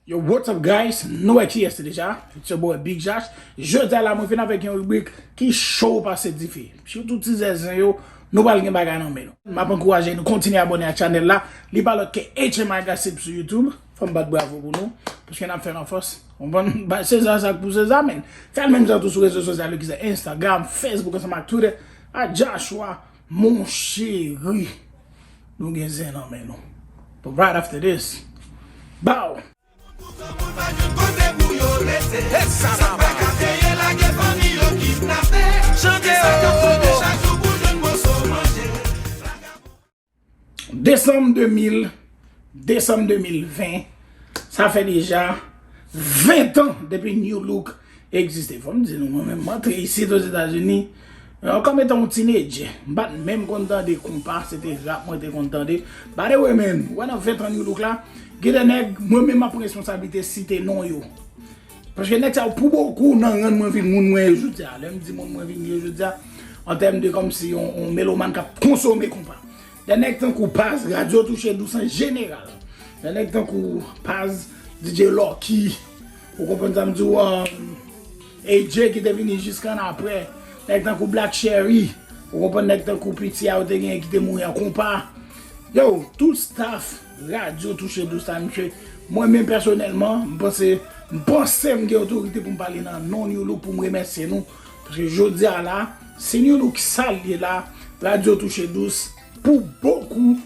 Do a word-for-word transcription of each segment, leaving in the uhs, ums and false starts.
Yo, what's up, guys? Nou wè kiyès li deja. It's your boy Big Josh. Jodi a la, mwen vin avèk yon ribrik ki cho pase dife. Sitou ti zèzè yo, nou pral gen bagay nan men nou. M ap ankouraje nou kontinye abòne ak chanèl la. Li pa lòt ke H M I Gossip sou YouTube. Fò m bat bravo pou nou, paske n ap fè l an fòs. Konprann? Ba Seza sa k pou Seza, men. Fè l menm jan tou sou rezo sosyal yo, ki se Instagram, Facebook, ansanm ak Twitter, a Joshua, mon chéri. Nou gen zen nan men nou. But right after this, bow! Desanm de mil, desanm de mil ven, sa fè deja ven tan depi New Look egziste. Fò m di nou, mwen menm, m antre isit Ozetazini, euh, kòm etan yon tinedjè. M pa t menm konn tande konpa, se te rap mwen te konn tande. By the way, man, wè nan ven tan New Look la, gen de nèg, mwen menm m ap pran responsablite site non yo. Paske nèg sa yo, pou bokou, nan rann mwen vin moun mwen ye jodi a. Lè m di moun mwen vin ye jodi a, an tèm de kòmsi yon, yon melomàn k ap konsome konpa. De nèg tankou Paz, Radyo Touche Dous an jeneral. De nèg tankou Paz, D J Lucky, ou konprann sa m di w, um, A J ki te vini jiska n apre. Nèg tankou Black Cherry, ou konprann nèg tankou Piti a yo te genyen ki te mouri an konpa. Yo, tout staff Radyo Touche Dous la, mesye, mwen menm pèsonèlman, m panse, m panse m gen otorite pou m pale nan non New Look pou m remèsye nou. Paske jodi a la, se New Look sa l ye la, Radyo Touche Dous, pou bokou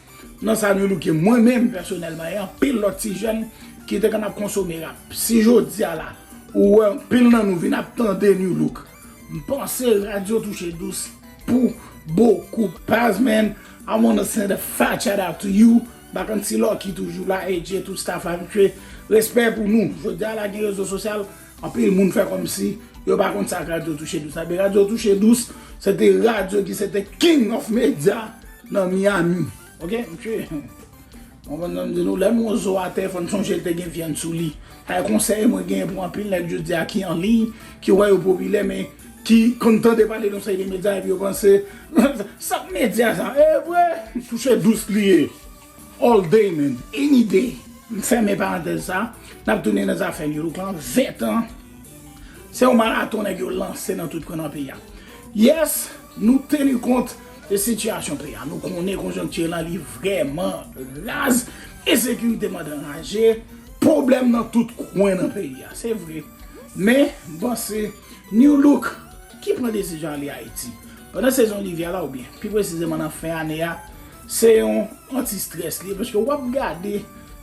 nan sa New Look ye. Mwen menm, pèsonèlman, e anpil lòt ti jèn ki te konn ap konsome rap. Si jodi a la, ou wè anpil nan nou vin ap tande New Look, m panse Radyo Touche Dous pou bokou. Paz, man, I wanna send a fat shout out to you. Bakanti Lucky toujou la, A J, tout staff la, mesye. Respè pou nou. Jodi a la gen rezo sosyal, anpil moun fè kòmsi yo pa konn sa k Radyo Touche Dous la. Men Radyo Touche Dous, se te radyo ki se te king of media nan Miami. Ok, mesye? Mwen konn di nou, lè m wè zo atè, fò n sonje l te gen vyann sou li. Sa e konsèy mwen genyen pou anpil nèg jodi a ki an liy, ki wè yo popilè, men ki konn tande pale de yon seri de medya, epi yo panse, sa k medya sa? E vre, Touche Dous li ye. All day, man. Any day. M fèmen parantèz sa. N ap tounen nan zafè New Look lan. Ven tan. Se yon maraton nèg yo lanse nan tout kwen nan peyi a. Yes, nou teni kont de sitiyasyon peyi a. Nou konnen konjonkti lan li vrèman raz. Ensekirite mande anraje. Pwoblèm nan tout kwen nan peyi a. Se vre. Men, m panse, New Look, ki pran desizyon ale Ayiti pandan sezon livyè la, oubyen, pi presizeman nan fen ane a, se yon anti-strès li ye, paske w ap gade,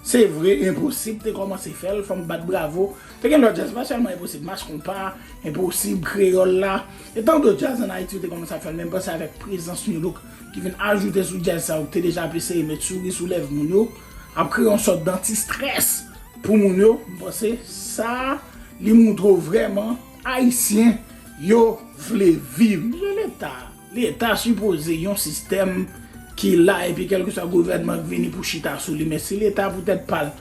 se vre, Enposib te kòmanse fè l, fò m bat bravo. Te gen lòt djaz, pa sèlman Enposib, Mass Konpa, Enposib, Kreyòl la, e tan dòt djaz ann Ayiti yo te kòmanse ap fè l, men m panse avèk prezans New Look ki vin ajoute sou djaz sa yo ki te deja ap eseye met souri sou lèv moun yo, ap kreye yon sòt danti-strès pou moun yo, m panse sa, li moutre w vrèman Ayisyen yo vle viv. Mesye, Leta, Leta sipoze yon sistèm ki la, epi kèlkeswa gouvènman k vini pou chita sou li. Men si Leta poutèt pa l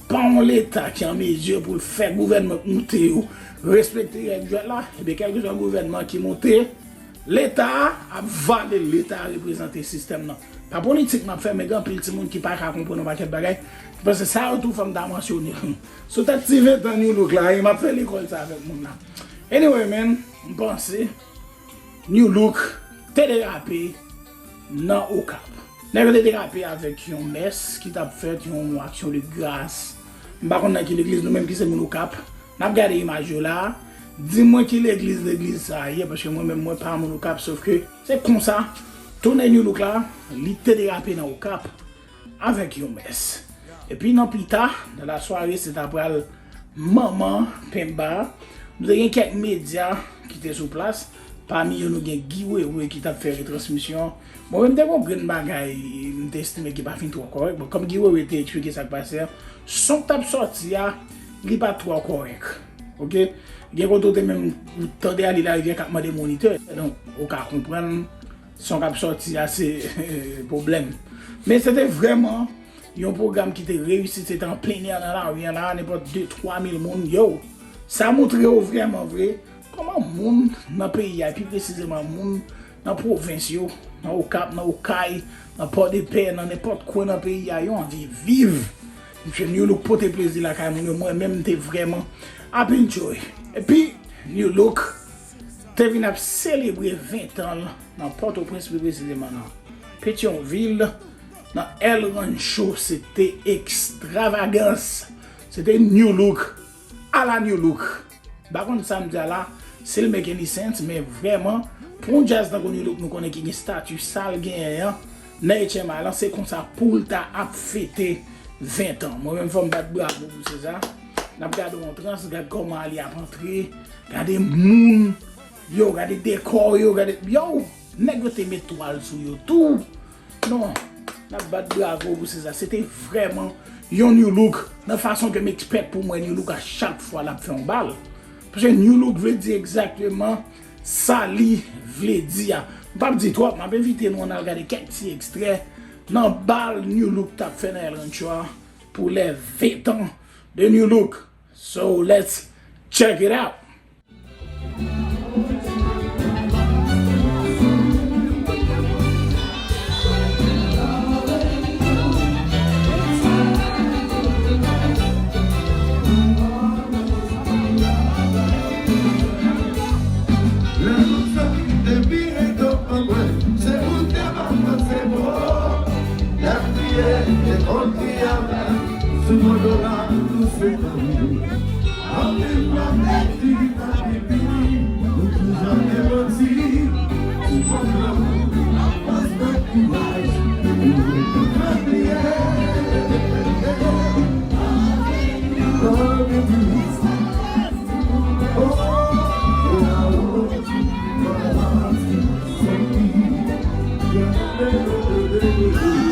pa yon Leta ki an mezi pou l fè gouvènman k moute yo respekte règ jwèt la, ebyen kèlkeswa gouvènman ki moute, Leta a ap vale, Leta a reprezante sistèm nan. Pa politik m ap fè, men gen anpil timoun ki pa ka konprann yon pakèt bagay. Paske sa yo tou fò m ta mansyone. Sou tèt ti ven tan New Look la, e m ap fè lekòl sa avèk moun la. Anyway, man, m panse New Look te derape nan Okap. Nèg yo te derape avèk yon mès ki t ap fèt, yon aksyon de gras. M pa konn nan ki legliz, nou menm ki se moun Okap, n ap gade imaj yo la. Di mwen ki legliz legliz sa a ye, paske mwen menm mwen pa moun Okap, sòf ke se konsa, tounen New Look la, li te derape nan Okap avèk yon mès. Epi nan pita, nan lasware, se ta pral manman Pemba. Nou te gen kèk medya ki te sou plas. Pami yo, nou gen Guy Wewe ki t ap fè retransmisyon. Mwen menm, te gen yon grenn bagay m te estime ki pa fin twò kòrèk. Bon, kòm Guy Wewe te eksplike sa k pase a, son k t ap sòti a, li pa t twò kòrèk. Ok? Gen kote w te menm, ou tande a, li larivyè k ap mande monitè. Donk, ou ka konprann, son k ap sòti a, se pwoblèm. Men se te vrèman yon pwogram ki te reyisi, se te an plen nè nan lari an la, nenpòt de, twa mil moun, yo. Sa montre w vrèman vre kòman moun nan peyi a, pi presizeman moun nan pwovens yo, nan Okap, nan Okay, nan Pòdepè, nan nenpòt kwen nan peyi a, yo anvi viv. Mesye, New Look pote plezi lakay moun yo, mwen menm m te vrèman ap enjoy. Epi, New Look te vin ap selebre ven tan l nan Pòtoprens, pi presizeman nan Petyonvil, nan El Rancho. Se te ekstravagans. Se te New Look, ala New Look. M pa konn sa m di a la, si l make any sense, men vrèman, pou yon djaz tankou New Look, nou konnen ki gen stati sa l genyen an, nan H M I lan, se konsa pou l ta ap fete ven tan. Mwen menm, fò m bat bravo pou Seza. N ap gade yon trans, gad kòman li ap antre, gade moun, yo, gade dekò yo, gade, yo, nèg yo te met twal sou yo tou. Non, n ap bat bravo pou Seza. Se te vrèman yon New Look nan fason ke m expect pou mwen New Look a chak fwa l ap fè yon bal. Paske New Look vle di egzakteman sa li vle di a. M p ap di twòp, m ap envite nou ann al gade kèk ti ekstrè nan bal New Look t ap fè nan El Rancho a pou lè ven tan de New Look. So, let's check it out. Lè nou soti te vire do ban mwen, se ou te ban mwen se mo. Lè m kriye, te konn kriye avè m. Sou moto la, nou se fanmi. Anpil fwa, m te di, nou toujou te manti. Ou konprann, anfòs nan kouraj, ou ret fè pliye. Love you, peace. Oh, yeah, oh, my heart is so deep. Yeah, baby, baby, baby.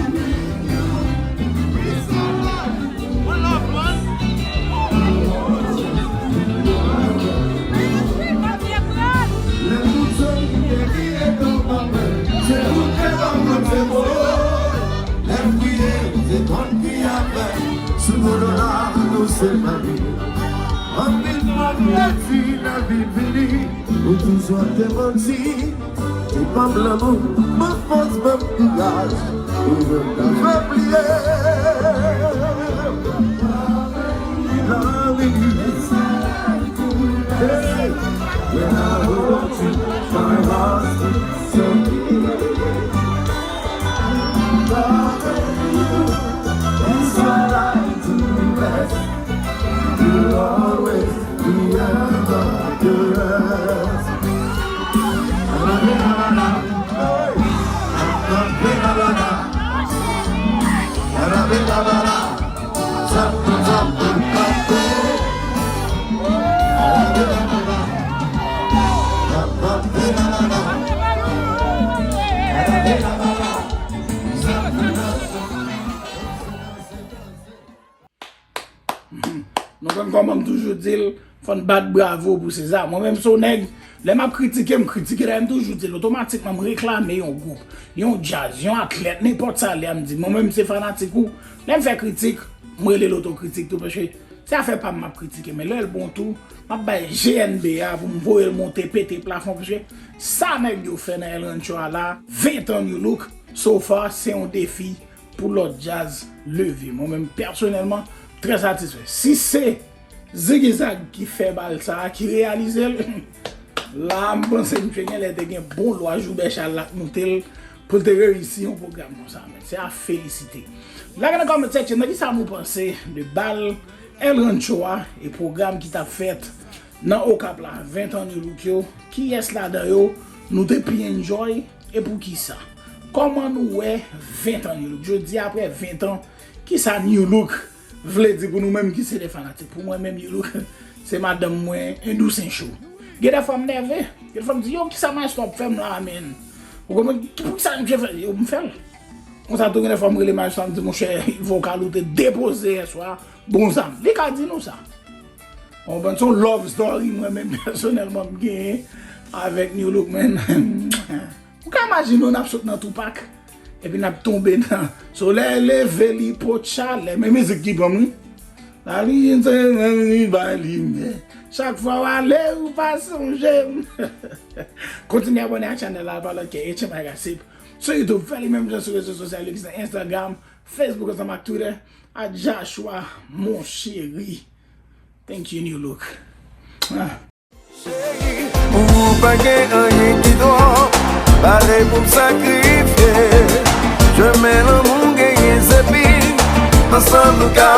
One love, man. Lè tout sa ki te vire do ban mwen, se ou te ban mwen se mo. Lè m kriye, se konn kriye avè m. Sou moto la, nou se fanmi. Anpil fwa m te di lavi fini, ou toujou te manti. Ou ban m lanmou, ban m fòs, ban m kouraj. Ou menm ka fè m pliye. Love you. Hey, when I hold you, my heart is so deep. Love you. It's my life to rest. You'll always be at my breast. Nou konn kòman m toujou di l, fò n bat bravo pou Seza. Mwen menm, se yon nèg, lè m ap kritike, m kritike. Dayè, m toujou di l, otomatikman, m reklame yon gwoup, yon djaz, yon atlèt, nenpòt sa l ye a, m di, mwen menm, se fanatik ou. Lè m fè kritik, m rele l otokritik tou, paske se afè pa m, m ap kritike. Men lè l bon tou, m ap bay G N B a pou m voye l monte, pete plafon, paske sa nèg yo fè nan El Rancho a la, ven tan New Look, so far, se yon defi pou lòt djaz leve. Mwen menm, pèsonèlman, trè satisfè. Si se Ziggy Zag ki fè bal sa a, ki reyalize l, la, m panse misye genlè te gen bon lwa Joubert Charles la k moute l pou l te reyisi yon pwogram konsa, men se a felisite. Lage nan comment section nan kisa nou panse de bal El Rancho a e pwogram ki t ap fèt nan Okap la, ven tan New Look yo, kiyès ladan yo nou te pi enjoy e poukisa? Kòman nou wè ven tan New Look? Jodi, apre ven tan, kisa New Look vle di pou nou menm ki se de fanatik? Pou mwen menm, New Look se madanm mwen, en dous, en cho. Gen de fwa m nève, gen de fwa m di, yo, kisa Maestro ap fè m la, menn? Ou konprann? Poukisa misye fè? Yo, m fè l. Konsa tou, gen de fwa m rele Maestro, m di, monchè, vokal ou te depoze yèswa, bon zam. Li ka di nou sa. Ou konprann? Se yon love story mwen menm pèsonèlman m genyen avèk New Look, man. Ou ka imajine w n ap sot nan Tupac, epi n ap tonbe nan solèy leve, li pot chalè, men mizik ki ban m wi. La li se menm li bay limyè. Chak fwa w ale, ou pa sonje m. Kontinye abòne ak chanèl la, pa lòt ke H M I Gossip. Sou YouTube, fè li menm jan sou rezo sosyal yo ki se Instagram, Facebook ansanm ak Twitter. à Joshua, mon chéri. Thank you, New Look. Ah. Ou pa gen anyen ki twòp, pare pou m sakrifye. Chemen lanmou genyen se pi, ansanm nou ka